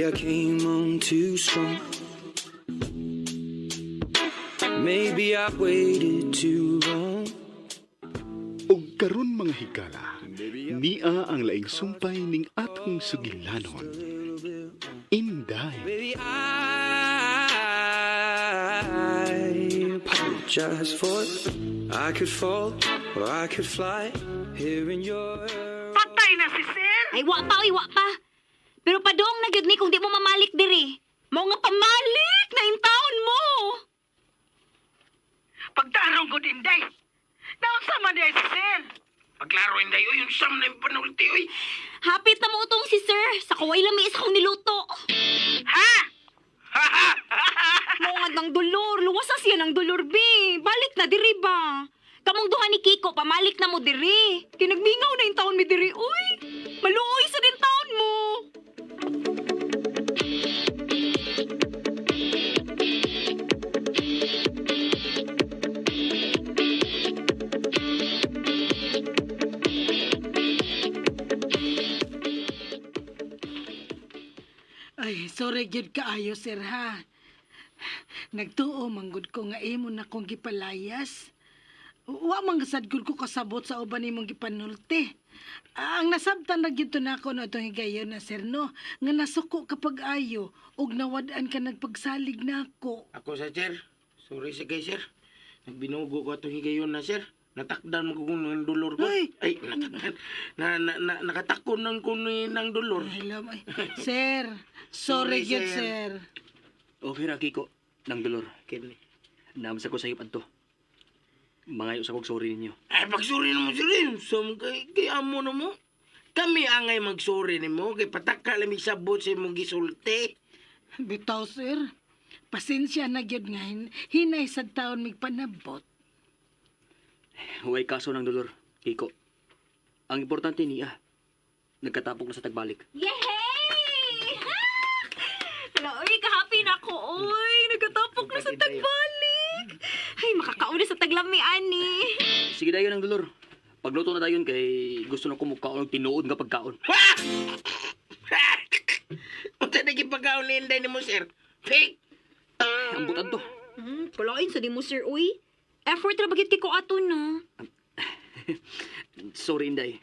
I came on too strong. Maybe I waited too long. Og karon mga higala, nia ang laing sumpay ning atong sugilanon. Inday. Baby, I apologize for I could fall or I could fly here in your Patay na si sir! Ay, wa pa, oy, wa pa. Pero padong na gyud ni kung di mo mamalik diri. Mao nga pamalik na intawon mo. Pagtarong ko Inday. Naunsa man diay si sir? Pagklaro, Inday, uy, yung siyam na yung panulti, uy. Hapit na mo utong si sir. Sa kuway lang may isa kong niluto. Ha? Mao nga ng dolor. Luwas na siya ng dolor, bi. Balik na diri ba? Kamong duha ni Kiko, pamalik na mo diri. Kinagmingaw na yung taon mi diri, uy. Maluoy sa din taon mo. Ay, sorry gyud kaayo sir ha. Nagtuo manggod ko nga imo na kong gipalayas. Wa man sad gud ko kasabot sa uban nimong gipanulti. Ang nasabtan na gyud to nako no atong higayon na sir no, nga nasuko kapag ayo ug nawad-an ka nagpagsalig nako. Ako sa sir. Sorry sa kay sir. Nagbinugo ko atong higayon na sir. Natakdan mo kung ng dolor ko. Ay! Ay, natakdan. Na, nakatakon ng kuno ng dolor. Hello, ay. Sir, sorry Sorry, gyud sir. sir. Okay ra Kiko, nang dolor. Kini. Naamsa ko sa iyo adto. Mangayo sa kog sorry ninyo. Ay, pagsuri na mo sir. eh. Sum, kay amo na mo. Kami angay magsuri nimo kay pataka lang sabot sa imong gisulti. Bitaw sir. Pasensya na gyud nga hinay sad taon migpanabot. Huwag kaso ng dolor, Kiko. Ang importante niya, nagkatapok na sa tagbalik. Yehey! Hala, oy, kahappy na ako, oy. Nagkatapok na sa tagbalik. Ay, makakaon na sa taglami, ani. Sige dayon ang dolor. Pagluto na dayon kay gusto na ko mukaon og tinuod nga pagkaon. Unsa na gipagkaon ni Inday nimo sir? Fake. Ang butad to. Kulain sa di mo, sir, uy. Effort ra bagit kay ko ato, no? Sorry Inday.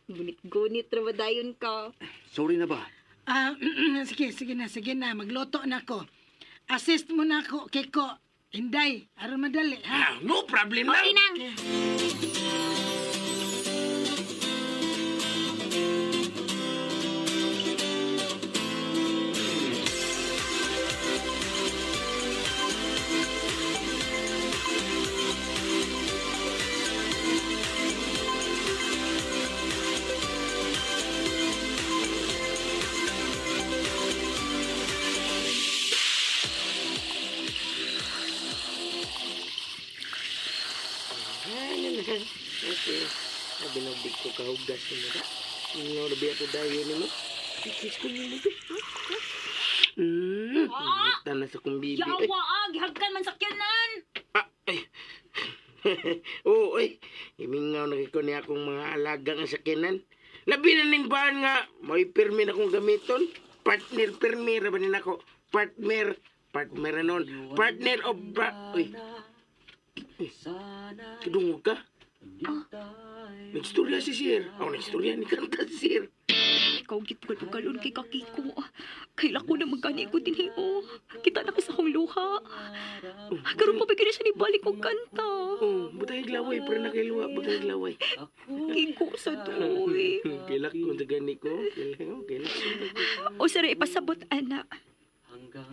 Gunit-gunit ra ba dayon ka? Sorry na ba? Ah, sige, sige na, sige na. Magluto na ako. Assist mo na ako, Kiko. Inday, aron madali, ha? Ah, no problem lang. Okay nang. Ah, okay. Binabig ko kahugas nimo da. Nga labi ako dayon nimo. Kiss ko nimo be. Ah! Na sa kong bibi. Ay, Yawa, ah, gihagkan man sakyanan. ah, ay. Oo, ay. Imingaw na ko ni akong mga alaga nga sakyanan. Labi na ning baan nga, may pirmi na akong gamiton. Partner pirmi ra ba ni nako? Partner. Partner na nun. Partner of ba... Uy. Kidungog ka? Nagstorya si Sir. Ako nagstorya ni kanta si Sir. Ikaw gitgal-galon kay Kakiko. Kaila ko na magkani ko din oh. Kita na ko sa akong luha. Karon pa ba kaya siya ni balik og kanta? Oh, butay glaway pero nakailuwa, butay glaway. Kiko sa tuwi. Kilak ko sa gani ko. Kilak ko, kilak ko. O sir, ipasabot ana.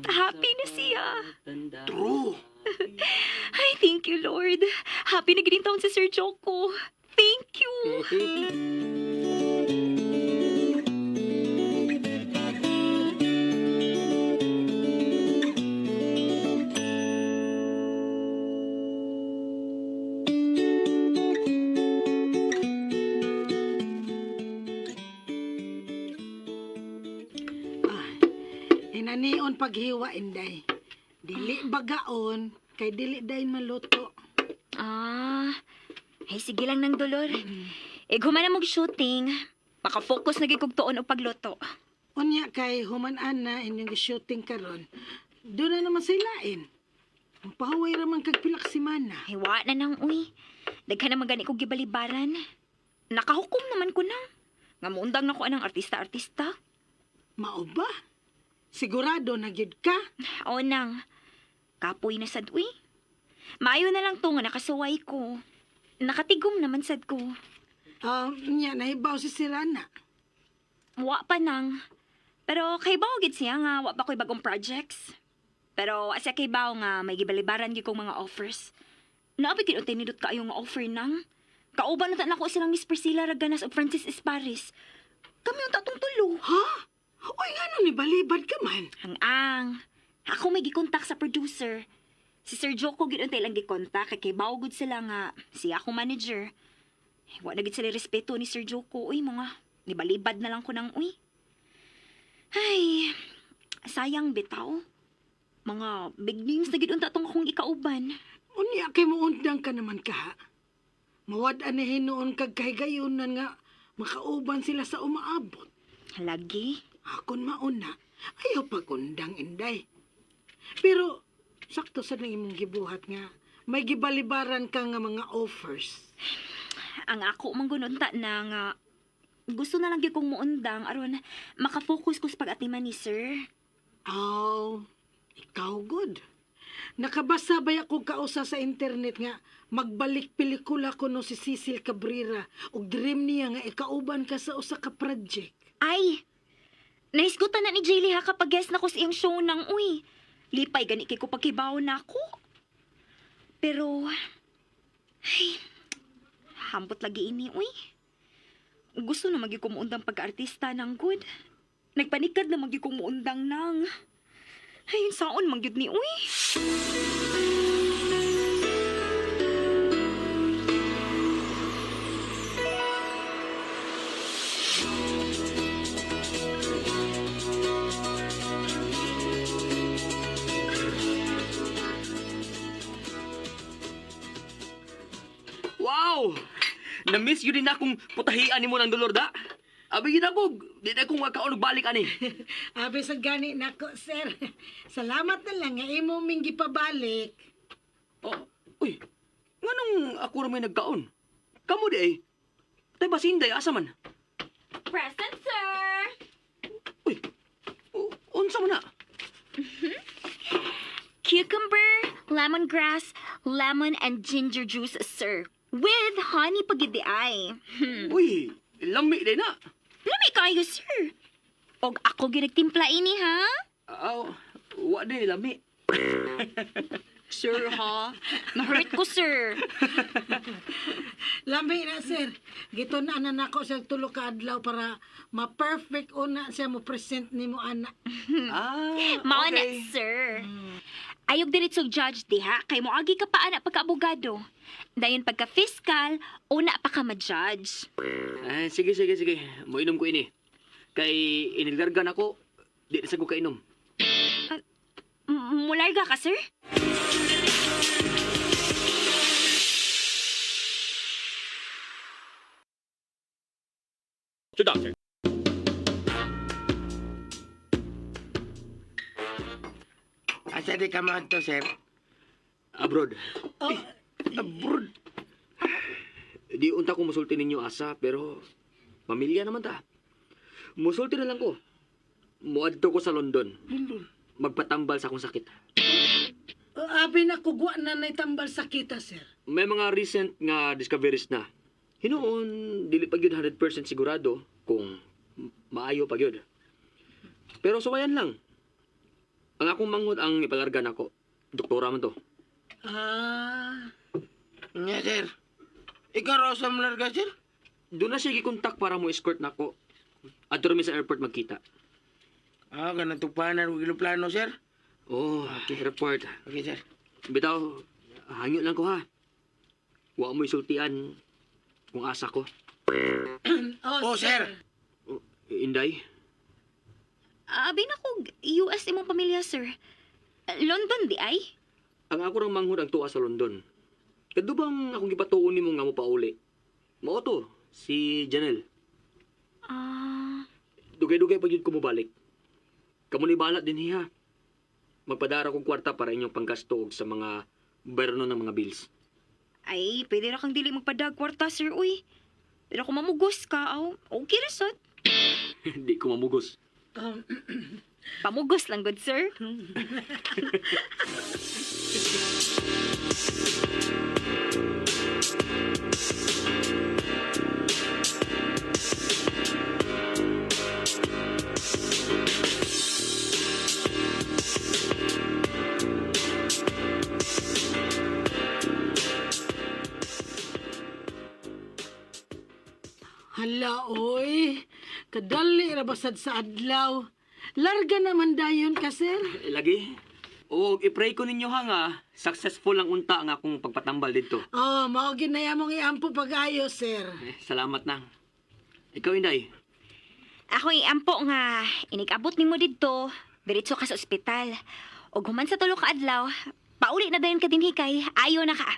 Happy na siya. True. Ay, thank you, Lord. Happy na gid taon si Sir Joko. Thank you. Ah, inanion paghiwa, Inday. Dili bagaon, kay dili dayon maluto. Ah, ay sige lang ng dolor. Eh, na mog shooting. Maka-focus na gid kog tuon og pagluto. Unya kay human-an na inyong shooting karon. Doon na naman sa ilain. Magpahuway ra man kag pilak semana. Ay, wa na nang, uy. Daghan naman gani kog gibalibaran. Nakahukom naman ko nang. Nga muundang na ko anang artista-artista. Mao ba? Sigurado na gyud ka? O nang, kapoy na sad, uy. Maayo na lang to nga nakasuway ko. Nakatigom naman sad ko. Nya nahibaw si Sirana. Wa pa nang. Pero kay bawo gid siya nga wa pa ko'y bagong projects. Pero asa kay bawo nga may gibalibaran gyud kong mga offers. Naabi gid untay nindot kaayo nga offer nang. Kauban na ta nako silang Miss Priscilla Raganas ug Francis Esparis. Kami unta tong tulo. Ha? Uy, ngano ni balibad ka man? Ang ang. Ako may gikontak sa producer. Si Sir Joko gid untay lang gikontak kay kay bawo gud sila nga siya akong manager. Wa na gid sila respeto ni Sir Joko uy mga nibalibad na lang ko nang uy. Ay, sayang bitaw. Mga big names na gid unta tong akong ikauban. Unya kay muundang ka naman ka. Ha? Mawad-an na hinuon kag kahigayonan nga makauban sila sa umaabot. Lagi. Akon mauna, ayaw pagundang inday. Pero sakto sa nang imong gibuhat nga may gibalibaran ka nga mga offers. Ang ako man gununta na nga gusto na lang gyud kong muundang aron makafocus ko sa pag-atiman ni sir. Aw, ikaw good. Nakabasa ba ako kausa sa internet nga magbalik pelikula ko no si Cecil Cabrera ug dream niya nga ikauban ka sa usa ka project. Ay! Nahisgutan na ni Jaylee ha kapag guest na ko sa iyang show ng uy. Lipay gani kay ko pagkibaw na ako. Pero, ay, hambot lagi ini uy. Gusto na magi kumuundang pag-artista ng good. Nagpanikad na magi kumuundang nang. Ay, saon mangyud ni uy. Wow! Na-miss yun din akong putahian nimo ng dolor da. Abi gid ako, di na akong magkaon og balik ani. Abi sa gani nako sir. Salamat na lang nga imo ming gipabalik. Oh, uy. Nganong ako ra may nagkaon? Kamo di ay. Tay basinday asa man? Present, sir! Uy. Unsa man na? Cucumber, lemongrass, lemon and ginger juice, sir. With honey pagidi ay. Uy, lami day na. Lami kayo, sir. Og ako ginagtimpla ini, ha? Aw, wa di lami. Sir, ha? Ma-hurt ko, sir. Lami na sir. Gitun-an na nako sa tulo ka adlaw para ma-perfect una siya mo present nimo ana. Ah, Mao na, okay. sir. Ayog diretsog judge diha kay moagi ka pa ana pagka-abogado. Dayon pagka fiscal, una pa ka ma-judge. Ay, sige, sige, sige. Moinom ko ini. Kay inilargan ako, di na sa ko kainom. Mularga ka, sir? To doctor. Asa di ka to, sir? Abroad. Oh, Abroad. Di unta ko musulti ninyo asa, pero pamilya naman ta. Musulti na lang ko. Muadto ko sa London. Magpatambal sa akong sakit. abi na kugwa na naitambal sa kita sir. May mga recent nga discoveries na. Hinuon, dili pa gyud 100% sigurado kung maayo pa gyud. Pero suwayan lang. Ang akong manghod ang ipalarga nako. Doktora man to. Ah, Nga, sir. Ikaw raw sa malarga, sir? Doon na siya gikontak para mo escort nako. Adto mi sa airport magkita. Ah, ganang tugpanan og plano, sir. Oh, okay. Airport. Okay, sir. Bitaw, hangyo lang ko ha. Wa mo isultian kung asa ko. oh, Oh, sir. Oh, Inday, Abi na ko US imong pamilya, sir. London di ay? ang ako rang manghod ang tuwa sa London. Kadto bang akong gipatuon nimo nga mo pauli? Mao to, si Janelle. Ah, Dugay-dugay pa gyud ko mobalik. Kamo ni bahala din hiya. Magpadara kong kwarta para inyong panggasto og sa mga bayronon ng mga bills. Ay, pwede ra kang dili magpadag kwarta, sir, uy. Pero kung mamugos ka, aw, okay ra sad. Di ko mamugos. Pamugos lang, good sir. Hala, oy. Kadali ra basad sa adlaw. Larga naman dayon ka, sir. Eh, lagi. O, i-pray ko ninyo ha nga, successful ang unta ang akong pagpatambal dito. Oh, mao ginaya mong iampo pag-ayo, sir. Eh, salamat nang. Ikaw, Inday. Ako iampo nga, inig-abot nimo didto, diretso ka sa ospital. Ug human sa tulo ka adlaw, pauli na dayon ka dinhi kay ayo na ka.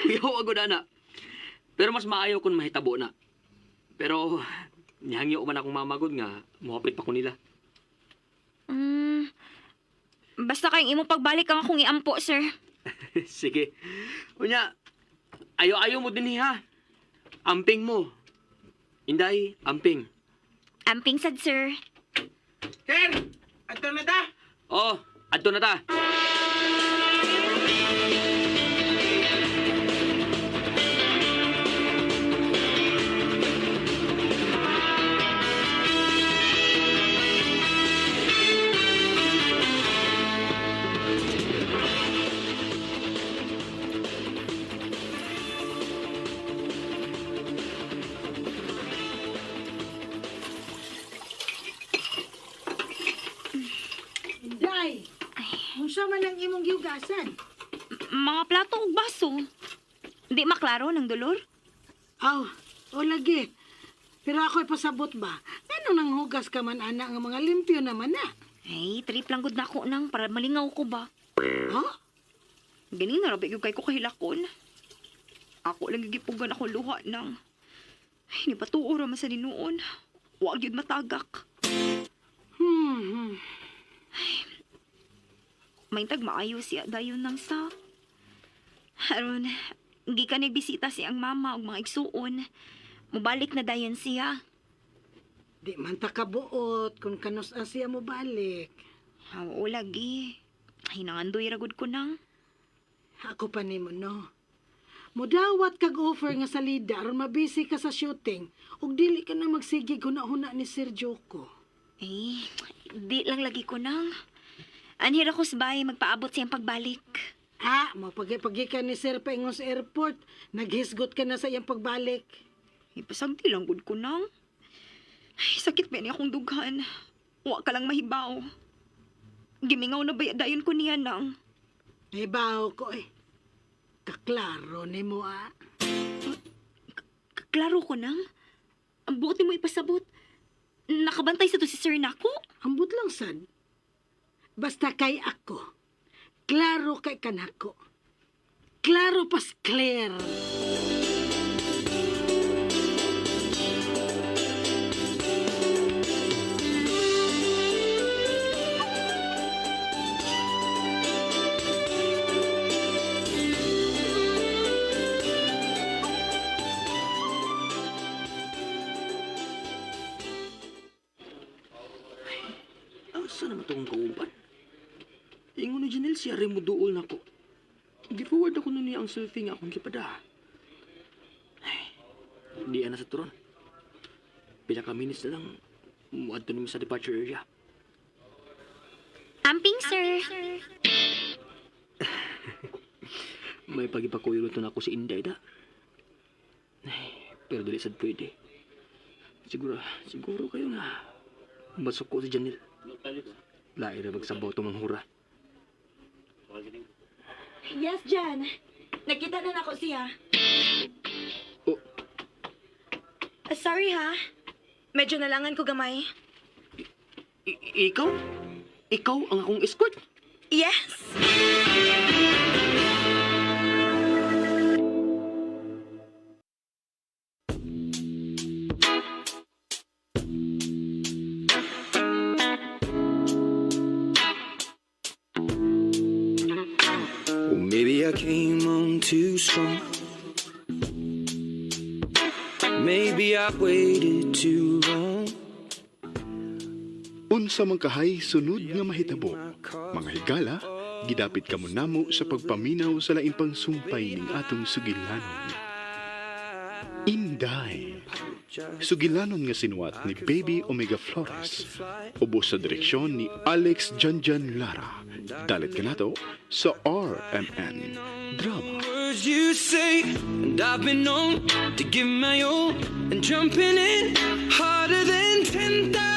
Kuyaw agad ana. Pero mas maayo kung mahitabo na. Pero, nihangyo man akong mamagod nga, muhapit pa ko nila. Basta kayong imong pagbalik ang akong iampo, sir. Sige. Unya, ayo-ayo mo din ha. Amping mo. Inday, amping. Amping sad, sir. Sir, ato na ta. Oh, adto na ta. Inday, unsa man ang imong gihugasan? Mga plato ug baso. Di maklaro ng dolor. Aw, o lagi. Pero ako'y pasabot ba? Ngano nang hugas ka man ana nga mga limpyo naman na? Ay, trip lang gud nako nang para malingaw ko ba. Ha? Ganing narabi gyud kay ko kahilakon. Ako lang gigipugan ako luha nang. Ay, nipatuo ra man sa ninuon. Wa gyud matagak. Maintag maayo siya dayon nang sa. Aron, gikan nagbisita siyang mama ug mga igsuon. Mubalik na dayon siya. Di man ta kabuot kung kanus siya mo balik. Oo lagi. Ay, nangandoy ra gud ko nang. Ako pa nimo no. Mudawat kag offer nga salida aron mabisi ka sa shooting ug dili ka na magsige huna-huna ni Sir Joko. Eh, di lang lagi ko nang. Anhir ako sa bahay, magpaabot siyang pagbalik. Ah, mapagi-pagi ka ni Sir paingon sa airport. Naghisgot ka na sa iyang pagbalik. Ipasagdi lang gud ko nang. Ay, sakit ba niya akong dughan? Wa ka lang mahibaw. Gimingaw na ba dayon ko niya nang? Nahibaw ko eh. Kaklaro nimo ah. Klaro ko nang. Ang buot mo ipasabot. Nakabantay sa to si Sir nako. Ambot lang sad. Basta kay ako. Klaro kay kanako. Klaro pas clear. Asa naman itong kauban? Ingon ni Janelle siya rin mo duol na ko. Gi-forward ako nun niya ang selfie nga akong gipada. Ay, di ana sa turon. Pila ka minutes na lang, muadto nimo sa departure area. Amping, sir. May pagipakuyro to na ako si Inday da. Ay, pero dili sad pwede. Siguro, siguro kayo nga. Masuko si Janelle. Lain ra magsabaw itong manghura. Yes, Jan. Nakita na nako siya. Oh. Sorry ha. Medyo nalangan ko gamay. Ikaw? Ikaw ang akong escort? Yes. Well, maybe I came on too strong. Maybe I waited too long. Unsa man kahay sunod nga mahitabo, mga higala, gidapit kamo namo sa pagpaminaw sa lain pang sumpay ning atong sugilanon. Inday. Sugilanon nga sinuwat ni Baby Omega Flores. Ubos sa direksyon ni Alex Janjan Lara. Dalit kanato sa RMN Drama. Words you say, and I've been known to give my all, and jumping in harder than 10,000